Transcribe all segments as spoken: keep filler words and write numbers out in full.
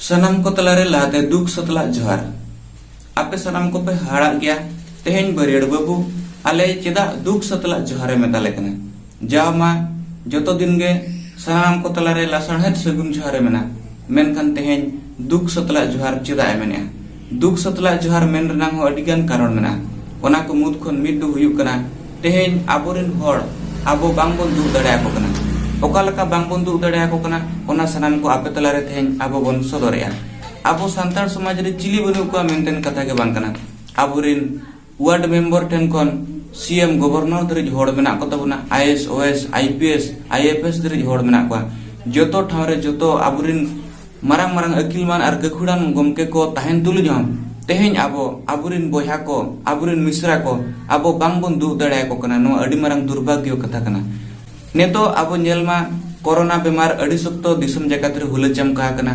ᱥᱟᱱᱟᱢ ᱠᱚ ᱛᱟᱞᱟᱨᱮ ᱞᱟᱦᱟᱛᱮ ᱫᱩᱠ ᱥᱟᱛᱞᱟᱜ ᱡᱚᱦᱟᱨ᱾ ᱟᱯᱮ ᱥᱟᱱᱟᱢ ᱠᱚᱯᱮ ᱦᱟᱦᱟᱲᱟᱜ ᱜᱮᱭᱟ, ᱛᱮᱦᱮᱧ ᱵᱟᱹᱨᱭᱟᱹᱲ ᱵᱟᱹᱵᱩ ᱟᱞᱮ ᱪᱮᱫᱟᱜ ᱫᱩᱠ ᱥᱟᱛᱞᱟᱜ ᱡᱚᱦᱟᱨᱮ ᱢᱮᱛᱟᱞᱮ ᱠᱟᱱᱟ? ᱡᱟᱣ ᱢᱟ ᱡᱚᱛᱚ ᱫᱤᱱ ᱜᱮ ᱥᱟᱱᱟᱢ ᱠᱚ ᱛᱟᱞᱟᱨᱮ ᱞᱟᱥᱟᱲᱦᱮᱫ ᱥᱟᱹᱜᱩᱱ ᱡᱚᱦᱟᱨᱮ ᱢᱮᱱᱟ, ᱢᱮᱱᱠᱷᱟᱱ ᱛᱮᱦᱮᱧ ᱫᱩᱠ ᱥᱟᱛᱞᱟᱜ ᱡᱚᱦᱟᱨ ᱪᱮᱫᱟᱜ ᱮ ᱢᱮᱱᱮᱜᱼᱟ? ᱫᱩᱠ ᱥᱟᱛᱞᱟᱜ ᱡᱚᱦᱟᱨ ᱢᱮᱱ ᱨᱮᱱᱟᱜ ᱦᱚᱸ ᱟᱹᱰᱤ ᱜᱟᱱ ᱠᱟᱨᱚᱱ ᱢᱮᱱᱟᱜᱼᱟ᱾ ᱚᱱᱟ ᱠᱚ ᱢᱩᱫᱽ ᱠᱷᱚᱱ ᱢᱤᱫ ᱫᱚ ᱦᱩᱭᱩᱜ ᱠᱟᱱᱟ, ᱛᱮᱦᱮᱧ ᱟᱵᱚᱨᱮᱱ ᱦᱚᱲ ᱟᱵᱚ ᱵᱟᱝᱵᱚᱱ ᱫᱩᱜ ᱫᱟᱲᱮᱭᱟᱠᱚ ᱠᱟᱱᱟ᱾ ᱚᱠᱟ ᱞᱮᱠᱟ ᱵᱟᱝᱵᱚᱱ ᱫᱩᱜ ᱫᱟᱲᱮᱭᱟᱠᱚ ᱠᱟᱱᱟ, ᱚᱱᱟ ᱥᱟᱱᱟᱢ ᱠᱚ ᱟᱯᱮ ᱛᱟᱞᱟᱨᱮ ᱛᱮᱦᱮᱧ ᱟᱵᱚ ᱵᱚᱱ ᱥᱚᱫᱚᱨᱮᱜᱼᱟ᱾ ᱟᱵᱚ ᱥᱟᱱᱛᱟᱲ ᱥᱚᱢᱟᱡᱽ ᱨᱮ ᱪᱤᱞᱤ ᱵᱟᱹᱱᱩᱜ ᱠᱚᱣᱟ ᱢᱮᱱᱛᱮᱱ ᱠᱟᱛᱷᱟ ᱜᱮ ᱵᱟᱝ ᱠᱟᱱᱟ᱾ ᱟᱵᱚᱨᱮᱱ ᱣᱟᱨᱰ ᱢᱮᱢᱵᱚᱨ ᱴᱷᱮᱱ ᱠᱷᱚᱱ ᱥᱤ ᱮᱢ, ᱜᱚᱵᱷᱚᱨᱱᱚᱨ ᱫᱷᱟᱹᱨᱤᱡ ᱦᱚᱲ ᱢᱮᱱᱟᱜ ᱠᱚ ᱛᱟᱵᱚᱱᱟ, I S, O S, I P S, I F S ᱫᱷᱟᱹᱨᱤᱡ ᱦᱚᱲ ᱢᱮᱱᱟᱜ ᱠᱚᱣᱟ᱾ ᱡᱚᱛᱚ ᱴᱷᱟᱶ ᱨᱮ ᱡᱚᱛᱚ ᱟᱵᱚᱨᱮᱱ ᱢᱟᱨᱟᱝ ᱢᱟᱨᱟᱝ ᱟᱹᱠᱤᱞᱢᱟᱱ ᱟᱨ ᱜᱟᱹᱠᱷᱩᱲᱟᱱ ᱜᱚᱢᱠᱮ ᱠᱚ ᱛᱟᱦᱮᱱ ᱛᱩᱞᱩᱡ ᱦᱚᱸ ᱛᱮᱦᱮᱧ ᱟᱵᱚ, ᱟᱵᱚᱨᱮᱱ ᱵᱚᱭᱦᱟ ᱠᱚ, ᱟᱵᱚᱨᱮᱱ ᱢᱤᱥᱨᱟ ᱠᱚ ᱟᱵᱚ ᱵᱟᱝᱵᱚᱱ ᱫᱩᱜ ᱫᱟᱲᱮᱭᱟᱠᱚ ᱠᱟᱱᱟ᱾ ᱱᱚᱣᱟ ᱟᱹᱰᱤ ᱢᱟᱨᱟᱝ ᱫᱩᱨᱵᱷᱟᱜᱽᱭᱚ ᱠᱟᱛᱷᱟ ᱠᱟᱱᱟ᱾ ᱱᱤᱛᱚᱜ ᱟᱵᱚ ᱧᱮᱞ ᱢᱟ, ᱠᱳᱨᱳᱱᱟ ᱵᱮᱢᱟᱨ ᱟᱹᱰᱤ ᱥᱚᱠᱛᱚ ᱫᱤᱥᱚᱢ ᱡᱟᱠᱟᱛ ᱨᱮ ᱦᱩᱞᱟᱹ ᱪᱟᱢᱠᱟ ᱟᱠᱟᱱᱟ᱾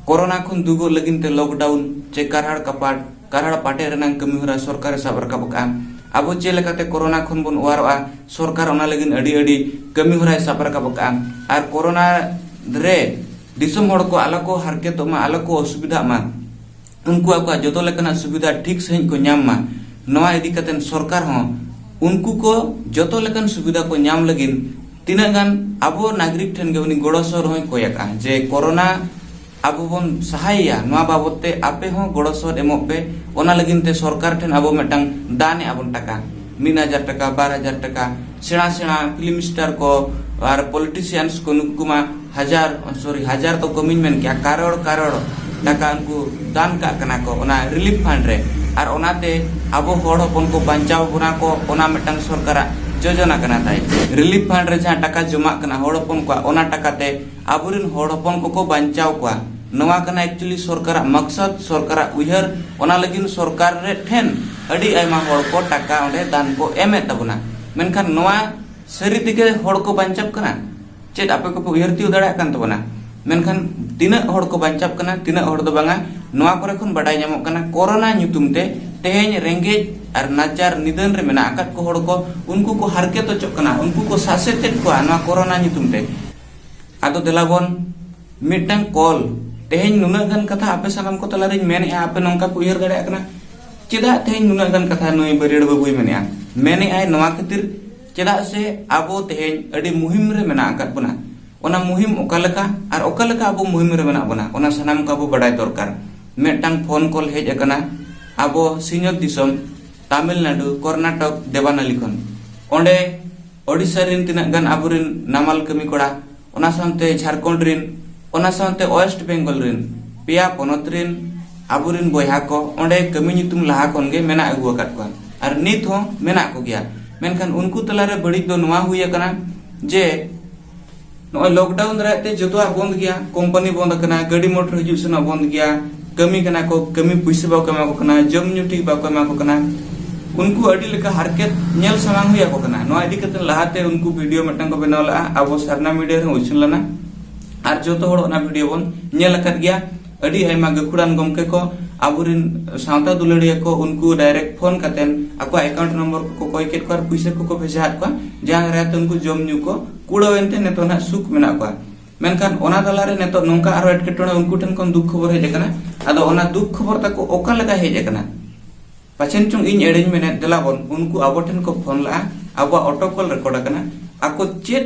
ᱠᱳᱨᱳᱱᱟ ᱠᱷᱚᱱ ᱫᱩᱜᱚᱜ ᱞᱟᱹᱜᱤᱫ ᱛᱮ ᱞᱚᱠᱰᱟᱣᱩᱱ ᱪᱮ ᱠᱟᱨᱦᱟᱲ ᱠᱟᱯᱟᱴ, ᱠᱟᱨᱦᱟᱲ ᱯᱟᱴᱮ ᱨᱮᱱᱟᱜ ᱠᱟᱹᱢᱤ ᱦᱚᱨᱟ ᱥᱚᱨᱠᱟᱨᱮ ᱥᱟᱵ ᱨᱟᱠᱟᱵ ᱟᱠᱟᱫᱼᱟ᱾ ᱟᱵᱚ ᱪᱮᱫ ᱞᱮᱠᱟᱛᱮ ᱠᱳᱨᱳᱱᱟ ᱠᱷᱚᱱ ᱵᱚᱱ ᱚᱣᱟᱨᱚᱜᱼᱟ, ᱥᱚᱨᱠᱟᱨ ᱚᱱᱟ ᱞᱟᱹᱜᱤᱫ ᱟᱹᱰᱤ ᱟᱹᱰᱤ ᱠᱟᱹᱢᱤ ᱦᱚᱨᱟᱭ ᱥᱟᱵ ᱨᱟᱠᱟᱵ ᱟᱠᱟᱫᱼᱟ᱾ ᱟᱨ ᱠᱳᱨᱳᱱᱟ ᱨᱮ ᱫᱤᱥᱚᱢ ᱦᱚᱲ ᱠᱚ ᱟᱞᱚ ᱠᱚ ᱦᱟᱨᱠᱮᱛᱚᱜ ᱢᱟ, ᱟᱞᱚ ᱠᱚ ᱚᱥᱩᱵᱤᱫᱷᱟᱜ ᱢᱟ, ᱩᱱᱠᱩ ᱟᱠᱚᱣᱟᱜ ᱡᱚᱛᱚ ᱞᱮᱠᱟᱱᱟᱜ ᱥᱩᱵᱤᱫᱷᱟ ᱴᱷᱤᱠ ᱥᱟᱺᱦᱤᱡ ᱠᱚ ᱧᱟᱢ ᱢᱟ, ᱱᱚᱣᱟ ᱤᱫᱤ ᱠᱟᱛᱮ ᱥᱚᱨᱠᱟᱨ ᱦᱚᱸ ᱩᱱᱠᱩ ᱠᱚ ᱡᱚᱛᱚ ᱞᱮᱠᱟᱱ ᱥᱩᱵᱤᱫᱷᱟ ᱠᱚ ᱧᱟᱢ ᱞᱟᱹᱜᱤᱫ ᱛᱤᱱᱟᱹᱜ ᱜᱟᱱ ᱟᱵᱚ ᱱᱟᱜᱚᱨᱤᱠ ᱴᱷᱮᱱ ᱜᱮ ᱩᱱᱤ ᱜᱚᱲᱚ ᱥᱚᱦᱚᱫ ᱦᱚᱸᱭ ᱠᱚᱭ ᱟᱠᱟᱫᱼᱟ, ᱡᱮ ᱠᱳᱨᱳᱱᱟ ᱟᱵᱚ ᱵᱚᱱ ᱥᱟᱦᱟᱭᱮᱭᱟ, ᱱᱚᱣᱟ ᱵᱟᱵᱚᱛ ᱛᱮ ᱟᱯᱮ ᱦᱚᱸ ᱜᱚᱲᱚ ᱥᱚᱦᱚᱫ ᱮᱢᱚᱜ ᱯᱮ᱾ ᱚᱱᱟ ᱞᱟᱹᱜᱤᱫ ᱛᱮ ᱥᱚᱨᱠᱟᱨ ᱴᱷᱮᱱ ᱟᱵᱚ ᱢᱤᱫᱴᱟᱝ ᱫᱟᱱ ᱮ ᱟᱵᱚᱱ ᱴᱟᱠᱟ, ᱢᱤᱫ ᱦᱟᱡᱟᱨ ᱴᱟᱠᱟ, ᱵᱟᱨ ᱦᱟᱡᱟᱨ ᱴᱟᱠᱟ, ᱥᱮᱬᱟ ᱥᱮᱬᱟ ᱯᱷᱤᱞᱢ ᱥᱴᱟᱨ ᱠᱚ ᱟᱨ ᱯᱚᱞᱤᱴᱤᱥᱤᱭᱟᱱᱥ ᱠᱚ, ᱱᱩᱠᱩ ᱢᱟ ᱦᱟᱡᱟᱨ, ᱥᱚᱨᱤ, ᱦᱟᱡᱟᱨ ᱫᱚ ᱠᱚᱢᱤᱧ ᱢᱮᱱ ᱠᱮᱜᱼᱟ, ᱠᱟᱨᱚᱲ ᱠᱟᱨᱚᱲ ᱴᱟᱠᱟ ᱩᱱᱠᱩ ᱫᱟᱱ ᱠᱟᱜ ᱠᱟᱱᱟ ᱠᱚ ᱚᱱᱟ ᱨᱤᱞᱤᱯ ᱯᱷᱟᱱᱰ ᱨᱮ᱾ ᱟᱨ ᱚᱱᱟᱛᱮ ᱟᱵᱚ ᱦᱚᱲ ᱦᱚᱯᱚᱱ ᱠᱚ ᱵᱟᱧᱪᱟᱣ ᱵᱚᱱᱟ ᱠᱚ, ᱚᱱᱟ ᱢᱤᱫᱴᱟᱝ ᱥᱚᱨᱠᱟᱨᱟᱜ ᱡᱳᱡᱚᱱᱟ ᱠᱟᱱᱟ ᱛᱟᱭ᱾ ᱨᱤᱞᱤᱯ ᱯᱷᱟᱱᱰ ᱨᱮ ᱡᱟᱦᱟᱸ ᱴᱟᱠᱟ ᱡᱚᱢᱟᱜ ᱠᱟᱱᱟ ᱦᱚᱲ ᱦᱚᱯᱚᱱ ᱠᱚᱣᱟᱜ, ᱚᱱᱟ ᱴᱟᱠᱟ ᱛᱮ ᱟᱵᱚᱨᱮᱱ ᱦᱚᱲ ᱦᱚᱯᱚᱱ ᱠᱚᱠᱚ ᱵᱟᱧᱪᱟᱣ ᱠᱚᱣᱟ᱾ ᱱᱚᱣᱟ ᱠᱟᱱᱟ actually ᱥᱚᱨᱠᱟᱨᱟᱜ ᱢᱟᱠᱥᱟᱫ, ᱥᱚᱨᱠᱟᱨᱟᱜ ᱩᱭᱦᱟᱹᱨ᱾ ᱚᱱᱟ ᱞᱟᱹᱜᱤᱫ ᱥᱚᱨᱠᱟᱨ ᱨᱮ ᱴᱷᱮᱱ ᱟᱹᱰᱤ ᱟᱭᱢᱟ ᱦᱚᱲ ᱠᱚ ᱴᱟᱠᱟ ᱚᱸᱰᱮ ᱫᱟᱱ ᱠᱚ ᱮᱢᱮᱫ ᱛᱟᱵᱚᱱᱟ᱾ ᱢᱮᱱᱠᱷᱟᱱ ᱱᱚᱣᱟ ᱥᱟᱹᱨᱤ ᱛᱮᱜᱮ ᱦᱚᱲ ᱠᱚ ᱵᱟᱧᱪᱟᱣ ᱠᱟᱱᱟ? ᱪᱮᱫ ᱟᱯᱮ ᱠᱚᱯᱮ ᱩᱭᱦᱟᱹᱨ ᱛᱤᱭᱳᱜ ᱫᱟᱲᱮᱭᱟᱜ ᱠᱟᱱ ᱛᱟᱵᱚᱱᱟ? ᱢᱮᱱᱠᱷᱟᱱ ᱛᱤᱱᱟᱹᱜ ᱦᱚᱲ ᱠᱚ ᱵᱟᱧᱪᱟᱣ ᱠᱟᱱᱟ, ᱛᱤᱱᱟᱹᱜ ᱦᱚᱲ ᱫᱚ ᱵᱟᱝᱟ, ᱱᱚᱣᱟ ᱠᱚᱨᱮ ᱠᱷᱚᱱ ᱵᱟᱰᱟᱭ ᱧᱟᱢᱚᱜ ᱠᱟᱱᱟ᱾ ᱠᱳᱨᱳᱱᱟ ᱧᱩᱛᱩᱢ ᱛᱮ ᱛᱮᱦᱮᱧ ᱨᱮᱸᱜᱮᱡ ᱟᱨ ᱱᱟᱪᱟᱨ ᱱᱤᱫᱷᱟᱹᱱ ᱨᱮ ᱢᱮᱱᱟᱜ ᱟᱠᱟᱫ ᱠᱚ ᱦᱚᱲ ᱠᱚ, ᱩᱱᱠᱩ ᱠᱚ ᱦᱟᱨᱠᱮᱛ ᱦᱚᱪᱚᱜ ᱠᱟᱱᱟ, ᱩᱱᱠᱩ ᱠᱚ ᱥᱟᱥᱮᱛᱮᱫ ᱠᱚᱣᱟ ᱱᱚᱣᱟ ᱠᱳᱨᱳᱱᱟ ᱧᱩᱛᱩᱢ ᱛᱮ᱾ ᱟᱫᱚ ᱫᱮᱞᱟ ᱵᱚᱱ ᱢᱤᱫᱴᱟᱝ ᱠᱚᱞ ᱛᱮᱦᱮᱧ ᱱᱩᱱᱟᱹᱜ ᱜᱟᱱ ᱠᱟᱛᱷᱟ ᱟᱯᱮ ᱥᱟᱱᱟᱢ ᱠᱚ ᱛᱟᱞᱟᱨᱤᱧ ᱢᱮᱱᱮᱜᱼᱟ, ᱟᱯᱮ ᱱᱚᱝᱠᱟ ᱯᱮ ᱩᱭᱦᱟᱹᱨ ᱫᱟᱲᱮᱭᱟᱜ ᱠᱟᱱᱟ, ᱪᱮᱫᱟᱜ ᱛᱮᱦᱮᱧ ᱱᱩᱱᱟᱹᱜ ᱜᱟᱱ ᱠᱟᱛᱷᱟ ᱱᱩᱭ ᱵᱟᱹᱨᱭᱟᱹᱲ ᱵᱟᱹᱵᱩᱭ ᱢᱮᱱᱮᱜᱼᱟ? ᱢᱮᱱᱮᱜᱼᱟᱭ ᱱᱚᱣᱟ ᱠᱷᱟᱹᱛᱤᱨ, ᱪᱮᱫᱟᱜ ᱥᱮ ᱟᱵᱚ ᱛᱮᱦᱮᱧ ᱟᱹᱰᱤ ᱢᱩᱦᱤᱢ ᱨᱮ ᱢᱮᱱᱟᱜ ᱟᱠᱟᱫ ᱵᱚᱱᱟ᱾ ᱚᱱᱟ ᱢᱩᱦᱤᱢ ᱚᱠᱟ ᱞᱮᱠᱟ ᱟᱨ ᱚᱠᱟ ᱞᱮᱠᱟ ᱟᱵᱚ ᱢᱩᱦᱤᱢ ᱨᱮ ᱢᱮᱱᱟᱜ ᱵᱚᱱᱟ, ᱚᱱᱟ ᱥᱟᱱᱟᱢ ᱠᱚ ᱟᱵᱚ ᱵᱟᱰᱟᱭ ᱫᱚᱨᱠᱟᱨ᱾ ᱢᱤᱫᱴᱟᱝ ᱯᱷᱳᱱ ᱠᱚᱞ ᱦᱮᱡ ᱟᱠᱟᱱᱟ ᱟᱵᱚ ᱥᱤᱧᱚᱛ ᱫᱤᱥᱚᱢ, ᱛᱟᱢᱤᱞᱱᱟᱰᱩ, ᱠᱚᱨᱱᱟᱴᱚᱠ, ᱫᱮᱵᱟᱱᱟᱞᱤ ᱠᱷᱚᱱ᱾ ᱚᱸᱰᱮ ᱳᱰᱤᱥᱟ ᱨᱮᱱ ᱛᱤᱱᱟᱹᱜ ᱜᱟᱱ ᱟᱵᱚᱨᱮᱱ ᱱᱟᱢᱟᱞ ᱠᱟᱹᱢᱤ ᱠᱚᱲᱟ, ᱚᱱᱟ ᱥᱟᱶᱛᱮ ᱡᱷᱟᱲᱠᱷᱚᱸᱰ ᱨᱮᱱ, ᱚᱱᱟ ᱥᱟᱶᱛᱮ ᱳᱭᱮᱥᱴ ᱵᱮᱝᱜᱚᱞ ᱨᱮᱱ ᱯᱮᱭᱟ ᱯᱚᱱᱚᱛ ᱨᱮᱱ ᱟᱵᱚᱨᱮᱱ ᱵᱚᱭᱦᱟ ᱠᱚ ᱚᱸᱰᱮ ᱠᱟᱹᱢᱤ ᱧᱩᱛᱩᱢ ᱞᱟᱦᱟ ᱠᱷᱚᱱ ᱜᱮ ᱢᱮᱱᱟᱜ ᱟᱹᱜᱩ ᱟᱠᱟᱫ ᱠᱚᱣᱟ ᱟᱨ ᱱᱤᱛ ᱦᱚᱸ ᱢᱮᱱᱟᱜ ᱠᱚᱜᱮᱭᱟ᱾ ᱢᱮᱱᱠᱷᱟᱱ ᱩᱱᱠᱩ ᱛᱟᱞᱟᱨᱮ ᱵᱟᱹᱲᱤᱡ ᱫᱚ ᱱᱚᱣᱟ ᱦᱩᱭ ᱟᱠᱟᱱᱟ ᱡᱮ ᱱᱚᱜᱼᱚᱭ ᱞᱚᱠᱰᱟᱣᱩᱱ ᱫᱟᱨᱟᱭ ᱛᱮ ᱡᱚᱛᱚᱣᱟᱜ ᱵᱚᱱᱫ ᱜᱮᱭᱟ, ᱠᱳᱢᱯᱟᱱᱤ ᱵᱚᱱᱫ ᱟᱠᱟᱱᱟ, ᱜᱟᱹᱰᱤ ᱢᱚᱴᱚᱨ ᱦᱤᱡᱩᱜ ᱥᱮᱱᱚᱜ ᱵᱚᱱᱫ ᱜᱮᱭᱟ, ᱠᱟᱹᱢᱤ ᱠᱟᱱᱟ ᱠᱚ, ᱠᱟᱹᱢᱤ ᱯᱩᱭᱥᱟᱹ ᱵᱟᱠᱚ ᱮᱢᱟ ᱠᱚ ᱠᱟᱱᱟ, ᱡᱚᱢ ᱧᱩ ᱴᱷᱤᱠ ᱵᱟᱠᱚ ᱮᱢᱟ ᱠᱚ ᱠᱟᱱᱟ᱾ ᱩᱱᱠᱩ ᱟᱹᱰᱤ ᱞᱮᱠᱟ ᱦᱟᱨᱠᱮᱛ ᱧᱮᱞ ᱥᱟᱢᱟᱝ ᱦᱩᱭ ᱟᱠᱚ ᱠᱟᱱᱟ᱾ ᱱᱚᱣᱟ ᱤᱫᱤ ᱠᱟᱛᱮ ᱞᱟᱦᱟᱛᱮ ᱩᱱᱠᱩ ᱵᱷᱤᱰᱤᱭᱳ ᱢᱤᱫᱴᱟᱝ ᱠᱚ ᱵᱮᱱᱟᱣ ᱞᱮᱫᱼᱟ, ᱟᱵᱚ ᱥᱟᱨᱱᱟ ᱢᱤᱰᱤᱭᱟ ᱨᱮᱦᱚᱸ ᱩᱪᱷᱟᱹᱱ ᱞᱮᱱᱟ, ᱟᱨ ᱡᱚᱛᱚ ᱦᱚᱲ ᱚᱱᱟ ᱵᱷᱤᱰᱤᱭᱳ ᱵᱚᱱ ᱧᱮᱞ ᱟᱠᱟᱫ ᱜᱮᱭᱟ᱾ ᱟᱹᱰᱤ ᱟᱭᱢᱟ ᱜᱟᱹᱠᱷᱩᱲᱟᱱ ᱜᱚᱢᱠᱮ ᱠᱚ, ᱟᱵᱚᱨᱮᱱ ᱥᱟᱶᱛᱟ ᱫᱩᱞᱟᱹᱲᱤᱭᱟᱹ ᱠᱚ, ᱩᱱᱠᱩ ᱰᱟᱭᱨᱮᱠᱴ ᱯᱷᱳᱱ ᱠᱟᱛᱮ ᱟᱠᱚᱣᱟᱜ ᱮᱠᱟᱣᱩᱱᱴ ᱱᱚᱢᱵᱚᱨ ᱠᱚᱠᱚ ᱠᱚᱭ ᱠᱮᱫ ᱠᱚᱣᱟ ᱟᱨ ᱯᱩᱭᱥᱟᱹ ᱠᱚᱠᱚ ᱵᱷᱮᱡᱟ ᱟᱫ ᱠᱚᱣᱟ, ᱡᱟᱦᱟᱸ ᱫᱟᱨᱟᱭ ᱛᱮ ᱩᱱᱠᱩ ᱡᱚᱢ ᱧᱩ ᱠᱚ ᱠᱩᱲᱟᱹᱣ ᱮᱱᱛᱮ ᱱᱤᱛᱚᱜ ᱱᱟᱦᱟᱜ ᱥᱩᱠ ᱢᱮᱱᱟᱜ ᱠᱚᱣᱟ᱾ ᱢᱮᱱᱠᱷᱟᱱ ᱚᱱᱟ ᱛᱟᱞᱟᱨᱮ ᱱᱤᱛᱚᱜ ᱱᱚᱝᱠᱟ ᱟᱨᱚ ᱮᱴᱠᱮᱴᱚᱬᱮ ᱩᱱᱠᱩ ᱴᱷᱮᱱ ᱠᱷᱚᱱ ᱫᱩᱠ ᱠᱷᱚᱵᱚᱨ ᱦᱮᱡ ᱟᱠᱟᱱᱟ᱾ ᱟᱫᱚ ᱚᱱᱟ ᱫᱩᱠ ᱠᱷᱚᱵᱚᱨ ᱛᱟᱠᱚ ᱚᱠᱟ ᱞᱮᱠᱟ ᱦᱮᱡ ᱟᱠᱟᱱᱟ? ᱯᱟᱪᱮᱱ ᱪᱚᱝ ᱤᱧ ᱮᱲᱮᱧ ᱢᱮᱱᱮᱫ, ᱫᱮᱞᱟ ᱵᱚᱱ, ᱩᱱᱠᱩ ᱟᱵᱚ ᱴᱷᱮᱱ ᱠᱚ ᱯᱷᱳᱱ ᱞᱟᱜᱼᱟ, ᱟᱵᱚᱣᱟᱜ ᱚᱴᱳ ᱠᱚᱞ ᱨᱮᱠᱚᱨᱰ ᱟᱠᱟᱱᱟ, ᱟᱠᱚ ᱪᱮᱫ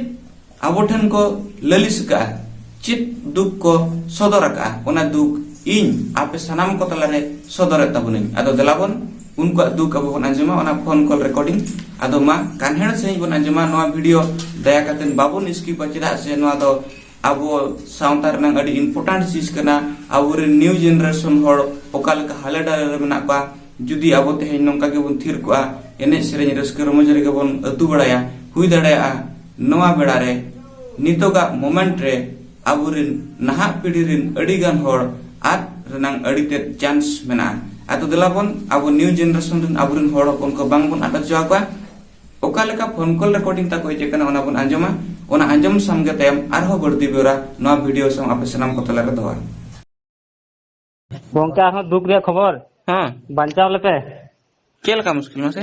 ᱟᱵᱚ ᱴᱷᱮᱱ ᱠᱚ ᱞᱟᱹᱞᱤᱥ ᱟᱠᱟᱫᱼᱟ, ᱪᱮᱫ ᱫᱩᱠ ᱠᱚ ᱥᱚᱫᱚᱨ ᱟᱠᱟᱫᱼᱟ, ᱚᱱᱟ ᱫᱩᱠ ᱤᱧ ᱟᱯᱮ ᱥᱟᱱᱟᱢ ᱠᱚ ᱛᱟᱞᱟᱨᱮ ᱥᱚᱫᱚᱨᱮᱫ ᱛᱟᱵᱚᱱᱟᱹᱧ᱾ ᱟᱫᱚ ᱫᱮᱞᱟ ᱵᱚᱱ, ᱩᱱᱠᱩᱣᱟᱜ ᱫᱩᱠ ᱟᱵᱚ ᱵᱚᱱ ᱟᱸᱡᱚᱢᱟ, ᱚᱱᱟ ᱯᱷᱳᱱ ᱠᱚᱞ ᱨᱮᱠᱚᱨᱰᱤᱝ᱾ ᱟᱫᱚ ᱢᱟ ᱠᱟᱱᱦᱮᱲ ᱥᱟᱺᱦᱤᱡ ᱵᱚᱱ ᱟᱸᱡᱚᱢᱟ ᱱᱚᱣᱟ ᱵᱷᱤᱰᱤᱭᱳ᱾ ᱫᱟᱭᱟ ᱠᱟᱛᱮ ᱵᱟᱵᱚᱱ ᱥᱠᱤᱯᱟ, ᱪᱮᱫᱟᱜ ᱥᱮ ᱱᱚᱣᱟ ᱫᱚ ᱟᱵᱚ ᱥᱟᱶᱛᱟ ᱨᱮᱱᱟᱜ ᱟᱹᱰᱤ ᱤᱢᱯᱚᱨᱴᱮᱱᱴ ᱪᱤᱡᱽ ᱠᱟᱱᱟ᱾ ᱟᱵᱚᱨᱮᱱ ᱱᱤᱭᱩ ᱡᱮᱱᱟᱨᱮᱥᱚᱱ ᱦᱚᱲ ᱚᱠᱟ ᱞᱮᱠᱟ ᱦᱟᱞᱮ ᱰᱟᱞᱮ ᱨᱮ ᱢᱮᱱᱟᱜ ᱠᱚᱣᱟ, ᱡᱩᱫᱤ ᱟᱵᱚ ᱛᱮᱦᱮᱧ ᱱᱚᱝᱠᱟ ᱜᱮᱵᱚᱱ ᱛᱷᱤᱨ ᱠᱚᱜᱼᱟ, ᱮᱱᱮᱡ ᱥᱮᱨᱮᱧ ᱨᱟᱹᱥᱠᱟᱹ ᱨᱚᱢᱚᱡᱽ ᱨᱮᱜᱮ ᱵᱚᱱ ᱟᱹᱛᱩ ᱵᱟᱲᱟᱭᱟ, ᱦᱩᱭ ᱫᱟᱲᱮᱭᱟᱜᱼᱟ ᱱᱚᱣᱟ ᱵᱮᱲᱟ ᱨᱮ, ᱱᱤᱛᱚᱜᱟᱜ ᱢᱳᱢᱮᱱᱴ ᱨᱮ ᱟᱵᱚᱨᱮᱱ ᱱᱟᱦᱟᱜ ᱯᱤᱲᱦᱤ ᱨᱮᱱ ᱟᱹᱰᱤ ᱜᱟᱱ ᱦᱚᱲ ᱟᱫ ᱨᱮᱱᱟᱜ ᱟᱹᱰᱤ ᱛᱮᱫ ᱪᱟᱱᱥ ᱢᱮᱱᱟᱜᱼᱟ᱾ ᱟᱫᱚ ᱫᱮᱞᱟ ᱵᱚᱱ, ᱟᱵᱚ ᱱᱤᱭᱩ ᱡᱮᱱᱟᱨᱮᱥᱚᱱ ᱨᱮᱱ ᱟᱵᱚᱨᱮᱱ ᱦᱚᱲ ᱦᱚᱯᱚᱱ ᱠᱚ ᱵᱟᱝ ᱵᱚᱱ ᱟᱫ ᱦᱚᱪᱚ ᱟᱠᱚᱣᱟ᱾ ᱚᱠᱟ ᱞᱮᱠᱟ ᱯᱷᱳᱱ ᱠᱚᱞ ᱨᱮᱠᱚᱨᱰᱤᱝ ᱛᱟᱠᱚ ᱦᱮᱡ ᱟᱠᱟᱱᱟ, ᱚᱱᱟ ᱵᱚᱱ ᱟᱸᱡᱚᱢᱟ᱾ ᱚᱱᱟ ᱟᱸᱡᱚᱢ ᱥᱟᱢᱜᱮ ᱛᱟᱭᱚᱢ ᱟᱨᱦᱚᱸ ᱵᱟᱹᱲᱛᱤ ᱵᱮᱣᱨᱟ ᱱᱚᱣᱟ ᱵᱷᱤᱰᱤᱭᱳ ᱥᱟᱶ ᱟᱯᱮ ᱥᱟᱱᱟᱢ ᱠᱚ ᱛᱟᱞᱟᱨᱮ ᱫᱚᱦᱚ᱾ ᱜᱚᱝᱠᱮ, ᱟᱨᱦᱚᱸ ᱫᱩᱠ ᱨᱮᱭᱟᱜ ᱠᱷᱚᱵᱚᱨ᱾ ᱦᱮᱸ᱾ ᱵᱟᱧᱪᱟᱣ ᱞᱮᱯᱮ᱾ ᱪᱮᱫ ᱞᱮᱠᱟ ᱢᱩᱥᱠᱤᱞ ᱢᱟᱥᱮ?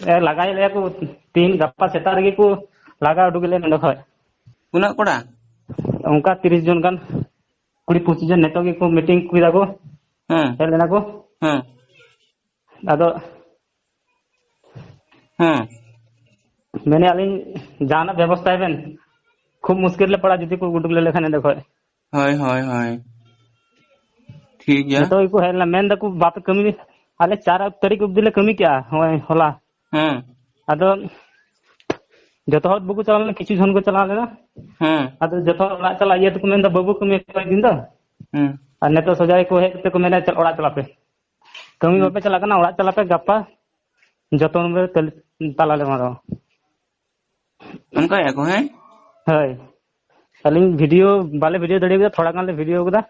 ᱮ, ᱞᱟᱜᱟᱭᱮᱫ ᱞᱮᱭᱟ ᱠᱚ᱾ ᱛᱤᱦᱤᱧ ᱜᱟᱯᱟ ᱥᱮᱛᱟᱜ ᱨᱮᱜᱮ ᱠᱚ ᱞᱟᱜᱟ ᱩᱰᱩᱠᱮᱫ ᱞᱮᱭᱟ ᱱᱚᱸᱰᱮ ᱠᱷᱚᱡ᱾ ᱩᱱᱟᱹᱜ ᱠᱚᱲᱟ? ᱚᱱᱠᱟ ᱛᱤᱨᱤᱥ ᱡᱚᱱ ᱜᱟᱱ᱾ ᱠᱩᱲᱤ ᱯᱚᱸᱪᱤᱥ ᱡᱚᱱ ᱱᱤᱛᱚᱜ ᱜᱮᱠᱚ ᱢᱤᱴᱤᱝ ᱠᱮᱫᱟ ᱠᱚ, ᱦᱮᱸ᱾ ᱦᱮᱡ ᱞᱮᱱᱟ ᱠᱚ᱾ ᱦᱮᱸ᱾ ᱟᱫᱚ ᱦᱮᱸ᱾ ᱢᱮᱱᱮᱫᱼᱟ ᱞᱤᱧ, ᱡᱟᱦᱟᱱᱟᱜ ᱵᱮᱵᱚᱥᱛᱷᱟᱭ ᱵᱮᱱ, ᱠᱷᱩᱵ ᱢᱩᱥᱠᱤᱞ ᱞᱮ ᱯᱟᱲᱟᱜᱼᱟ ᱡᱩᱫᱤ ᱠᱚ ᱩᱰᱩᱠ ᱞᱮ ᱞᱮᱠᱷᱟᱱ ᱮᱸᱰᱮ ᱠᱷᱚᱡ᱾ ᱦᱳᱭ, ᱦᱳᱭ, ᱦᱳᱭ᱾ ᱴᱷᱤᱠ ᱜᱮᱭᱟ᱾ ᱡᱚᱛᱚ ᱜᱮᱠᱚ ᱦᱮᱡ ᱞᱮᱱᱟ, ᱢᱮᱱ ᱫᱟᱠᱚ ᱵᱟᱯᱮ ᱠᱟᱹᱢᱤ, ᱟᱞᱮ ᱪᱟᱨ ᱛᱟᱹᱨᱤᱠᱷ ᱚᱵᱫᱤ ᱞᱮ ᱠᱟᱹᱢᱤ ᱠᱮᱜᱼᱟ, ᱱᱚᱜᱼᱚᱭ ᱦᱚᱞᱟ᱾ ᱦᱮᱸ᱾ ᱟᱫᱚ ᱡᱚᱛᱚ ᱦᱚᱲ ᱵᱟᱠᱚ ᱪᱟᱞᱟᱣ ᱞᱮᱱᱟ, ᱠᱤᱪᱷᱩ ᱡᱚᱱ ᱠᱚ ᱪᱟᱞᱟᱣ ᱞᱮᱱᱟ᱾ ᱦᱮᱸ᱾ ᱟᱫᱚ ᱡᱚᱛᱚ ᱦᱚᱲ ᱚᱲᱟᱜ ᱪᱟᱞᱟᱜ ᱤᱭᱟᱹ ᱛᱮᱠᱚ ᱢᱮᱱᱫᱟ, "ᱵᱟᱹᱵᱩ ᱠᱟᱹᱢᱤ ᱠᱚᱭᱮᱠ ᱫᱤᱱ ᱫᱚ", ᱦᱮᱸ᱾ ᱟᱨ ᱱᱤᱛᱚᱜ ᱥᱚᱡᱟ ᱜᱮᱠᱚ ᱦᱮᱡ ᱠᱟᱛᱮ ᱠᱚ ᱢᱮᱱᱟ, "ᱪᱟᱞ, ᱚᱲᱟᱜ ᱪᱟᱞᱟᱜ ᱯᱮ, ᱠᱟᱹᱢᱤ ᱦᱮᱸ᱾ ᱵᱟᱯᱮ ᱪᱟᱞᱟᱜ ᱠᱟᱱᱟ, ᱚᱲᱟᱜ ᱪᱟᱞᱟᱜ ᱯᱮ, ᱜᱟᱯᱟ ᱡᱚᱛᱚ ᱦᱚᱲ ᱛᱟᱞᱟ ᱞᱮ ᱢᱟᱨᱟᱣᱟ᱾" ᱚᱱᱠᱟᱭᱮᱫᱼᱟ ᱠᱚ, ᱦᱮᱸ? ᱦᱳᱭ, ᱟᱹᱞᱤᱧ ᱵᱷᱤᱰᱤᱭᱳ ᱵᱟᱞᱮ ᱵᱷᱤᱰᱤᱭᱳ ᱫᱟᱲᱮ ᱠᱟᱫᱟ, ᱛᱷᱚᱲᱟ ᱜᱟᱱ ᱞᱮ ᱵᱷᱤᱰᱤᱭᱳ ᱠᱟᱫᱟ,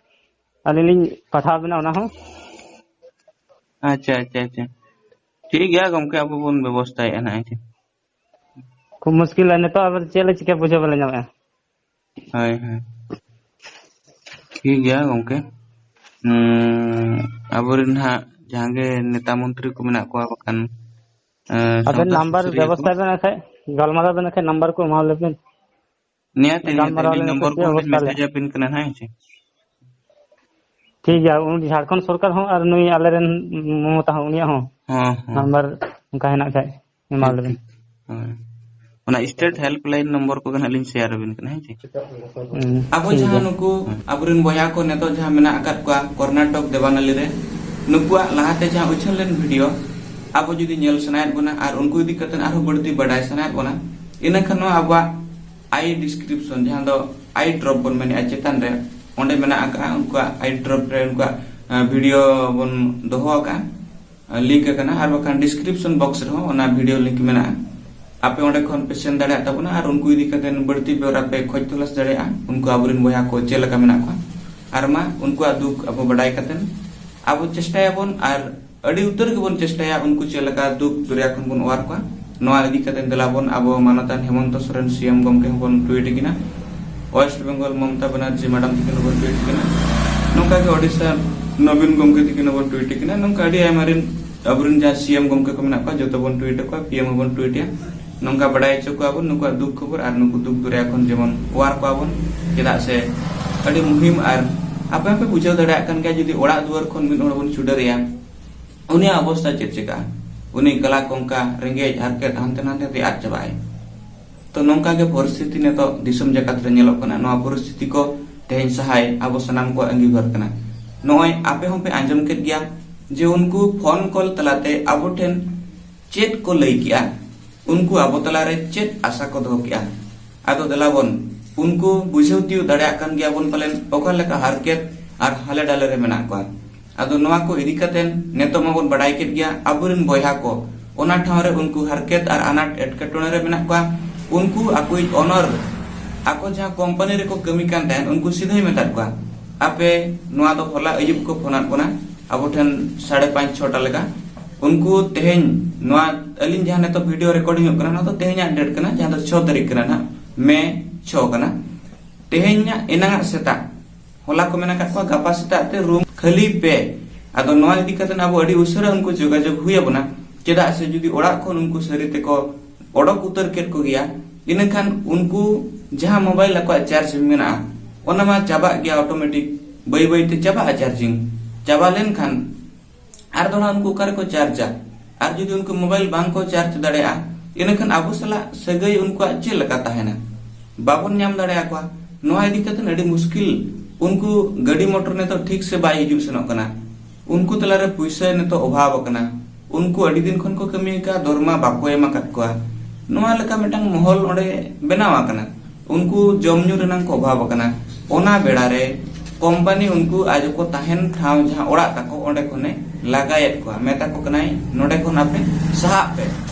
ᱟᱹᱞᱤᱧ ᱞᱤᱧ ᱯᱟᱴᱷᱟᱣ ᱟᱵᱮᱱᱟ ᱚᱱᱟ ᱦᱚᱸ᱾ ᱟᱪᱪᱷᱟ, ᱟᱪᱪᱷᱟ, ᱟᱪᱪᱷᱟ᱾ ᱴᱷᱤᱠ ᱜᱮᱭᱟ ᱜᱚᱢᱠᱮ, ᱟᱵᱚ ᱵᱚᱱ ᱵᱮᱵᱚᱥᱛᱷᱟᱭᱮᱫᱼᱟ ᱱᱟᱦᱟᱜ, ᱦᱮᱸ ᱪᱮ? ᱠᱷᱩᱵ ᱢᱩᱥᱠᱤᱞ, ᱟᱨ ᱱᱤᱛᱚᱜ ᱟᱵᱟᱨ ᱪᱮᱫ ᱞᱮ ᱪᱤᱠᱟᱹ ᱵᱩᱡᱷᱟᱹᱣ ᱵᱟᱞᱮ ᱧᱟᱢᱮᱫᱼᱟ᱾ ᱦᱳᱭ, ᱦᱳᱭ᱾ ᱴᱷᱤᱠ ᱜᱮᱭᱟ ᱜᱚᱢᱠᱮ᱾ ᱦᱩᱸ, ᱟᱵᱚᱨᱮᱱ ᱦᱟᱸᱜ ᱡᱟᱦᱟᱸ ᱜᱮ ᱱᱮᱛᱟ ᱢᱚᱱᱛᱨᱤ ᱠᱚ ᱢᱮᱱᱟᱜ ᱠᱚᱣᱟ, ᱵᱟᱠᱷᱟᱱ, ᱮᱸ, ᱟᱵᱮᱱ ᱥᱟᱶᱛᱟ ᱱᱟᱢᱵᱟᱨ ᱥᱩᱥᱟᱹᱨᱤᱭᱟᱹ ᱠᱚ᱾ ᱵᱮᱵᱚᱥᱛᱷᱟᱭ ᱵᱮᱱ, ᱟᱠᱷᱟᱡ ᱜᱟᱞᱢᱟᱨᱟᱣ ᱵᱮᱱ, ᱟᱠᱷᱟᱡ ᱱᱟᱢᱵᱟᱨ ᱠᱚ ᱮᱢᱟ ᱞᱮᱵᱮᱱ᱾ ᱱᱤᱭᱟᱹᱛᱮ, ᱱᱤᱭᱟᱹᱛᱮ ᱜᱟᱞᱢᱟᱨᱟᱣ ᱟᱹᱞᱤᱧ ᱞᱮᱱ ᱠᱚ ᱱᱚᱢᱵᱚᱨ ᱪᱮᱫ ᱠᱚ ᱚᱵᱚᱥᱛᱷᱟ ᱞᱤᱧ ᱞᱮ? ᱢᱮᱥᱮᱡᱽ ᱟᱵᱤᱱ ᱠᱟᱱᱟ ᱦᱟᱸᱜ, ᱦᱮᱸ ᱪᱮ? ᱴᱷᱤᱠ ᱜᱮᱭᱟ, ᱩᱱᱤ ᱡᱷᱟᱲᱠᱷᱚᱸᱰ ᱥᱚᱨᱠᱟᱨ ᱦᱚᱸ ᱟᱨ ᱱᱩᱭ ᱟᱞᱮᱨᱮᱱ ᱢᱚᱢᱚᱛᱟ ᱦᱚᱸ, ᱩᱱᱤᱭᱟᱜ ᱦᱚᱸ ᱦᱚᱸ, ᱦᱚᱸ᱾ ᱱᱟᱢᱵᱟᱨ ᱚᱱᱠᱟ ᱦᱮᱱᱟᱜ ᱠᱷᱟᱡ ᱮᱢᱟ ᱴᱷᱤᱠ, ᱞᱮᱵᱮᱱ᱾ ᱴᱷᱤᱠ᱾ ᱦᱳᱭ᱾ ᱚᱱᱟ state helpline number ᱠᱚᱜᱮ ᱦᱟᱸᱜ ᱞᱤᱧ share ᱟᱵᱤᱱ ᱠᱟᱱᱟ, ᱦᱮᱸ ᱪᱮ? ᱦᱩᱸ, ᱟᱵᱚ ᱴᱷᱤᱠ ᱡᱟᱦᱟᱸ ᱜᱮᱭᱟ᱾ ᱱᱩᱠᱩ ᱦᱩᱸ᱾ ᱟᱵᱚᱨᱮᱱ ᱵᱚᱭᱦᱟ ᱠᱚ ᱱᱤᱛᱚᱜ ᱡᱟᱦᱟᱸ ᱢᱮᱱᱟᱜ ᱟᱠᱟᱫ ᱠᱚᱣᱟ ᱠᱚᱨᱱᱟᱴᱚᱠ ᱫᱮᱵᱟᱱᱟᱞᱤ ᱨᱮ, ᱱᱩᱠᱩᱣᱟᱜ ᱞᱟᱦᱟᱛᱮ ᱡᱟᱦᱟᱸ ᱩᱪᱷᱟᱹᱱ ᱞᱮᱱ ᱵᱷᱤᱰᱤᱭᱳ ᱟᱵᱚ ᱡᱩᱫᱤ ᱧᱮᱞ ᱥᱟᱱᱟᱭᱮᱫ ᱵᱚᱱᱟ ᱟᱨ ᱩᱱᱠᱩ ᱤᱫᱤ ᱠᱟᱛᱮ ᱟᱨᱦᱚᱸ ᱵᱟᱹᱲᱛᱤ ᱵᱟᱰᱟᱭ ᱥᱟᱱᱟᱭᱮᱫ ᱵᱚᱱᱟ, ᱤᱱᱟᱹᱠᱷᱟᱱ ᱱᱚᱣᱟ ᱟᱵᱚᱣᱟᱜ i description, ᱡᱟᱦᱟᱸ ᱫᱚ i drop ᱵᱚᱱ ᱢᱮᱱᱮᱫᱼᱟ ᱪᱮᱛᱟᱱ ᱨᱮ, ᱚᱸᱰᱮ ᱢᱮᱱᱟᱜ ᱟᱠᱟᱫᱼᱟ, ᱩᱱᱠᱩᱣᱟᱜ i drop ᱨᱮ ᱩᱱᱠᱩᱣᱟᱜ, ᱟᱸ, ᱵᱷᱤᱰᱤᱭᱳ ᱵᱚᱱ ᱫᱚᱦᱚ ᱟᱠᱟᱫᱼᱟ᱾ ᱞᱤᱝᱠ ᱟᱠᱟᱱᱟ, ᱟᱨ ᱵᱟᱠᱷᱟᱱ description box ᱨᱮᱦᱚᱸ ᱚᱱᱟ ᱵᱷᱤᱰᱤᱭᱳ ᱞᱤᱝᱠ ᱢᱮᱱᱟᱜᱼᱟ᱾ ᱟᱯᱮ ᱚᱸᱰᱮ ᱠᱷᱚᱱ ᱯᱮ ᱥᱮᱱ ᱫᱟᱲᱮᱭᱟᱜ ᱛᱟᱵᱚᱱᱟ ᱟᱨ ᱩᱱᱠᱩ ᱤᱫᱤ ᱠᱟᱛᱮ ᱵᱟᱹᱲᱛᱤ ᱵᱮᱣᱨᱟ ᱯᱮ ᱠᱷᱚᱡᱽ ᱛᱚᱞᱟᱥ ᱫᱟᱲᱮᱭᱟᱜᱼᱟ, ᱩᱱᱠᱩ ᱟᱵᱚᱨᱮᱱ ᱵᱚᱭᱦᱟ ᱠᱚ ᱪᱮᱫ ᱞᱮᱠᱟ ᱢᱮᱱᱟᱜ ᱠᱚᱣᱟ᱾ ᱟᱨ ᱢᱟ ᱩᱱᱠᱩᱣᱟᱜ ᱫᱩᱠ ᱟᱵᱚ ᱵᱟᱰᱟᱭ ᱠᱟᱛᱮ ᱟᱵᱚ ᱪᱮᱥᱴᱟᱭᱟᱵᱚᱱ ᱟᱨ ᱟᱹᱰᱤ ᱩᱛᱟᱹᱨ ᱜᱮᱵᱚᱱ ᱪᱮᱥᱴᱟᱭᱟ ᱩᱱᱠᱩ ᱪᱮᱫ ᱞᱮᱠᱟ ᱫᱩᱠ ᱫᱚᱨᱭᱟ ᱠᱷᱚᱱ ᱵᱚᱱ ᱚᱣᱟᱨ ᱠᱚᱣᱟ᱾ ᱱᱚᱣᱟ ᱤᱫᱤ ᱠᱟᱛᱮ ᱫᱮᱞᱟ ᱵᱚᱱ ᱟᱵᱚ ᱢᱟᱱᱚᱛᱟᱱ ᱦᱮᱢᱚᱱᱛᱚ ᱥᱚᱨᱮᱱ ᱥᱤ ᱮᱢ ᱜᱚᱢᱠᱮ ᱦᱚᱸᱵᱚᱱ ᱴᱩᱭᱤᱴ ᱟᱹᱠᱤᱱᱟ, ᱳᱭᱮᱥᱴ ᱵᱮᱝᱜᱚᱞ ᱢᱚᱢᱚᱛᱟ ᱵᱟᱱᱟᱨᱡᱤ ᱢᱮᱰᱟᱢ ᱛᱟᱹᱠᱤᱱ ᱦᱚᱸᱵᱚᱱ ᱴᱩᱭᱤᱴ ᱟᱹᱠᱤᱱᱟ, ᱱᱚᱝᱠᱟ ᱜᱮ ᱳᱰᱤᱥᱟ ᱱᱚᱵᱤᱱ ᱜᱚᱢᱠᱮ ᱛᱟᱹᱠᱤᱱ ᱦᱚᱸᱵᱚᱱ ᱴᱩᱭᱤᱴ ᱟᱹᱠᱤᱱᱟ, ᱱᱚᱝᱠᱟ ᱟᱹᱰᱤ ᱟᱭᱢᱟ ᱨᱮᱱ ᱟᱵᱚᱨᱮᱱ ᱡᱟᱦᱟᱸ ᱥᱤ ᱮᱢ ᱜᱚᱢᱠᱮ ᱠᱚ ᱢᱮᱱᱟᱜ ᱠᱚᱣᱟ ᱡᱚᱛᱚ ᱵᱚᱱ ᱴᱩᱭᱤᱴ ᱟᱠᱚᱣᱟ, ᱯᱤ ᱮᱢ ᱦᱚᱸᱵᱚᱱ ᱴᱩᱭᱤᱴ ᱮᱭᱟ᱾ ᱱᱚᱝᱠᱟ ᱵᱟᱰᱟᱭ ᱦᱚᱪᱚ ᱠᱚᱣᱟ ᱵᱚᱱ ᱱᱩᱠᱩᱣᱟᱜ ᱫᱩᱠ ᱠᱷᱚᱵᱚᱨ ᱟᱨ ᱱᱩᱠᱩ ᱫᱩᱠ ᱫᱚᱨᱭᱟ ᱠᱷᱚᱱ ᱡᱮᱢᱚᱱ ᱚᱣᱟᱨ ᱠᱚᱣᱟ ᱵᱚᱱ, ᱪᱮᱫᱟᱜ ᱥᱮ ᱟᱹᱰᱤ ᱢᱩᱦᱤᱢ ᱟᱨ ᱟᱯᱮ ᱦᱚᱸᱯᱮ ᱵᱩᱡᱷᱟᱹᱣ ᱫᱟᱲᱮᱭᱟᱜ ᱠᱟᱱ ᱜᱮᱭᱟ, ᱡᱩᱫᱤ ᱚᱲᱟᱜ ᱫᱩᱣᱟᱹᱨ ᱠᱷᱚᱱ ᱢᱤᱫ ᱦᱚᱲ ᱵᱚᱱ ᱪᱷᱩᱰᱟᱹᱨᱮᱭᱟ, ᱩᱱᱤᱭᱟᱜ ᱚᱵᱚᱥᱛᱟ ᱪᱮᱫ ᱪᱤᱠᱟᱹᱜᱼᱟ? ᱩᱱᱤ ᱠᱟᱞᱟ ᱠᱚᱝᱠᱟ, ᱨᱮᱸᱜᱮᱡ, ᱦᱟᱨᱠᱮᱛ, ᱦᱟᱱᱛᱮ ᱱᱟᱛᱮ ᱛᱮ ᱟᱫ ᱪᱟᱵᱟᱜᱼᱟᱭ᱾ ᱛᱚ, ᱱᱚᱝᱠᱟ ᱜᱮ ᱯᱚᱨᱤᱥᱛᱷᱤᱛᱤ ᱱᱤᱛᱚᱜ ᱫᱤᱥᱚᱢ ᱡᱟᱠᱟᱛ ᱨᱮ ᱧᱮᱞᱚᱜ ᱠᱟᱱᱟ᱾ ᱱᱚᱣᱟ ᱯᱚᱨᱤᱥᱛᱷᱤᱛᱤ ᱠᱚ ᱛᱮᱦᱮᱧ ᱥᱟᱦᱟᱭ ᱟᱵᱚ ᱥᱟᱱᱟᱢ ᱠᱚᱣᱟᱜ ᱟᱸᱜᱤᱵᱷᱟᱨ ᱠᱟᱱᱟ᱾ ᱱᱚᱜᱼᱚᱭ ᱟᱯᱮ ᱦᱚᱸᱯᱮ ᱟᱸᱡᱚᱢ ᱠᱮᱫ ᱜᱮᱭᱟ ᱡᱮ ᱩᱱᱠᱩ ᱯᱷᱳᱱ ᱠᱚᱞ ᱛᱟᱞᱟᱛᱮ ᱟᱵᱚ ᱴᱷᱮᱱ ᱪᱮᱫ ᱠᱚ ᱞᱟᱹᱭ ᱠᱮᱜᱼᱟ, ᱩᱱᱠᱩ ᱟᱵᱚ ᱛᱟᱞᱟᱨᱮ ᱪᱮᱫ ᱟᱥᱟ ᱠᱚ ᱫᱚᱦᱚ ᱠᱮᱜᱼᱟ᱾ ᱟᱫᱚ ᱫᱮᱞᱟ ᱵᱚᱱ ᱩᱱᱠᱩ ᱵᱩᱡᱷᱟᱹᱣ ᱛᱤᱭᱳᱜ ᱫᱟᱲᱮᱭᱟᱜ ᱠᱟᱱ ᱜᱮᱭᱟ ᱵᱚᱱ ᱯᱟᱞᱮᱱ, ᱚᱠᱟ ᱞᱮᱠᱟ ᱦᱟᱨᱠᱮᱛ ᱟᱨ ᱦᱟᱞᱮ ᱰᱟᱞᱮ ᱨᱮ ᱢᱮᱱᱟᱜ ᱠᱚᱣᱟ᱾ ᱟᱫᱚ ᱱᱚᱣᱟ ᱠᱚ ᱤᱫᱤ ᱠᱟᱛᱮ ᱱᱤᱛᱚᱜ ᱢᱟᱵᱚᱱ ᱵᱟᱰᱟᱭ ᱠᱮᱫ ᱜᱮᱭᱟ, ᱟᱵᱚᱨᱮᱱ ᱵᱚᱭᱦᱟ ᱠᱚ ᱚᱱᱟ ᱴᱷᱟᱶ ᱨᱮ ᱩᱱᱠᱩ ᱦᱟᱨᱠᱮᱛ ᱟᱨ ᱟᱱᱟᱴ ᱮᱴᱠᱮᱴᱚᱬᱮ ᱨᱮ ᱢᱮᱱᱟᱜ ᱠᱚᱣᱟ᱾ ᱩᱱᱠᱩ ᱟᱠᱚᱭᱤᱡ ᱚᱱᱚᱨ, ᱟᱠᱚ ᱡᱟᱦᱟᱸ ᱠᱳᱢᱯᱟᱱᱤ ᱨᱮᱠᱚ ᱠᱟᱹᱢᱤ ᱠᱟᱱ ᱛᱟᱦᱮᱸᱫ, ᱩᱱᱠᱩ ᱥᱤᱫᱷᱟᱹᱭ ᱢᱮᱛᱟᱫ ᱠᱚᱣᱟ, ᱟᱯᱮ, ᱱᱚᱣᱟ ᱫᱚ ᱦᱚᱞᱟ ᱟᱹᱭᱩᱵ ᱠᱚ ᱯᱷᱳᱱᱟᱫ ᱵᱚᱱᱟ, ᱟᱵᱚ ᱴᱷᱮᱱ ᱥᱟᱲᱮ ᱯᱟᱸᱪ ᱪᱷᱚᱴᱟ ᱞᱮᱠᱟ᱾ ᱩᱱᱠᱩ ᱛᱮᱦᱮᱧ ᱱᱚᱣᱟ ᱟᱹᱞᱤᱧ ᱡᱟᱦᱟᱸ ᱱᱤᱛᱚᱜ ᱵᱷᱤᱰᱤᱭᱳ ᱨᱮᱠᱚᱨᱰᱤᱝ ᱚᱜ ᱠᱟᱱᱟ, ᱱᱚᱣᱟ ᱫᱚ ᱛᱮᱦᱮᱧᱟᱜ ᱰᱮᱴ ᱠᱟᱱᱟ, ᱡᱟᱦᱟᱸ ᱫᱚ ᱪᱷᱚ ᱛᱟᱹᱨᱤᱠᱷ ᱠᱟᱱᱟ ᱱᱟᱦᱟᱜ, ᱢᱮ ᱪᱷᱚ ᱠᱟᱱᱟ᱾ ᱛᱮᱦᱮᱧᱟᱜ ᱮᱱᱟᱝᱟᱜ ᱥᱮᱛᱟᱜ, ᱦᱚᱞᱟ ᱠᱚ ᱢᱮᱱ ᱟᱠᱟᱫ ᱠᱚᱣᱟ ᱜᱟᱯᱟ ᱥᱮᱛᱟᱜ ᱛᱮ ᱨᱩᱢ ᱠᱷᱟᱹᱞᱤ ᱯᱮ᱾ ᱟᱫᱚ ᱱᱚᱣᱟ ᱤᱫᱤ ᱠᱟᱛᱮ ᱟᱵᱚ ᱟᱹᱰᱤ ᱩᱥᱟᱹᱨᱟ ᱩᱱᱠᱩ ᱡᱳᱜᱟᱡᱳᱜᱽ ᱦᱩᱭ ᱟᱵᱚᱱᱟ, ᱪᱮᱫᱟᱜ ᱥᱮ ᱡᱩᱫᱤ ᱚᱲᱟᱜ ᱠᱷᱚᱱ ᱩᱱᱠᱩ ᱥᱟᱹᱨᱤ ᱛᱮᱠᱚ ᱚᱰᱚᱠ ᱩᱛᱟᱹᱨ ᱠᱮᱫ ᱠᱚᱜᱮᱭᱟ, ᱤᱱᱟᱹᱠᱷᱟᱱ ᱩᱱᱠᱩ ᱡᱟᱦᱟᱸ ᱢᱳᱵᱟᱭᱤᱞ ᱟᱠᱚᱣᱟᱜ ᱪᱟᱨᱡᱽ ᱢᱮᱱᱟᱜᱼᱟ, ᱚᱱᱟ ᱢᱟ ᱪᱟᱵᱟᱜ ᱜᱮᱭᱟ ᱚᱴᱳᱢᱮᱴᱤᱠ, ᱵᱟᱹᱭ ᱵᱟᱹᱭᱛᱮ ᱪᱟᱵᱟᱜᱼᱟ ᱪᱟᱨᱡᱤᱝ᱾ ᱪᱟᱵᱟ ᱞᱮᱱᱠᱷᱟᱱ ᱟᱨ ᱫᱚ ᱱᱟᱦᱟᱜ ᱩᱱᱠᱩ ᱚᱠᱟ ᱨᱮᱠᱚ ᱪᱟᱨᱡᱟ? ᱟᱨ ᱡᱩᱫᱤ ᱩᱱᱠᱩ ᱢᱳᱵᱟᱭᱤᱞ ᱵᱟᱝ ᱠᱚ ᱪᱟᱨᱡᱽ ᱫᱟᱲᱮᱭᱟᱜᱼᱟ, ᱤᱱᱟᱹᱠᱷᱟᱱ ᱟᱵᱚ ᱥᱟᱞᱟᱜ ᱥᱟᱹᱜᱟᱹᱭ ᱩᱱᱠᱩᱣᱟᱜ ᱪᱮᱫ ᱞᱮᱠᱟ ᱛᱟᱦᱮᱱᱟ? ᱵᱟᱵᱚᱱ ᱧᱟᱢ ᱫᱟᱲᱮᱭᱟᱠᱚᱣᱟ᱾ ᱱᱚᱣᱟ ᱤᱫᱤ ᱠᱟᱛᱮ ᱟᱹᱰᱤ ᱢᱩᱥᱠᱤᱞ᱾ ᱩᱱᱠᱩ ᱜᱟᱹᱰᱤ ᱢᱚᱴᱚᱨ ᱱᱤᱛᱚᱜ ᱴᱷᱤᱠ ᱥᱮ ᱵᱟᱭ ᱦᱤᱡᱩᱜ ᱥᱮᱱᱚᱜ ᱠᱟᱱᱟ, ᱩᱱᱠᱩ ᱛᱟᱞᱟᱨᱮ ᱯᱩᱭᱥᱟᱹ ᱱᱤᱛᱚᱜ ᱚᱵᱷᱟᱵ ᱟᱠᱟᱱᱟ, ᱩᱱᱠᱩ ᱟᱹᱰᱤ ᱫᱤᱱ ᱠᱷᱚᱱ ᱠᱚ ᱠᱟᱹᱢᱤ ᱟᱠᱟᱫᱼᱟ, ᱫᱚᱨᱢᱟ ᱵᱟᱠᱚ ᱮᱢ ᱟᱠᱟᱫ ᱠᱚᱣᱟ, ᱱᱚᱣᱟ ᱞᱮᱠᱟ ᱢᱤᱫᱴᱟᱝ ᱢᱚᱦᱚᱞ ᱚᱸᱰᱮ ᱵᱮᱱᱟᱣ ᱟᱠᱟᱱᱟ᱾ ᱩᱱᱠᱩ ᱡᱚᱢ ᱧᱩ ᱨᱮᱱᱟᱜ ᱠᱚ ᱚᱵᱷᱟᱵ ᱟᱠᱟᱱᱟ᱾ ᱚᱱᱟ ᱵᱮᱲᱟ ᱨᱮ ᱠᱳᱢᱯᱟᱱᱤ ᱩᱱᱠᱩ ᱟᱡ ᱠᱚ ᱛᱟᱦᱮᱱ ᱴᱷᱟᱶ ᱡᱟᱦᱟᱸ ᱚᱲᱟᱜ ᱛᱟᱠᱚ, ᱚᱸᱰᱮ ᱠᱷᱚᱱᱮ ᱞᱟᱜᱟᱭᱮᱫ ᱠᱚᱣᱟ, ᱢᱮᱛᱟ ᱠᱚ ᱠᱟᱱᱟᱭ, "ᱱᱚᱰᱮ ᱠᱷᱚᱱ ᱟᱯᱮ ᱥᱟᱦᱟᱜ ᱯᱮ,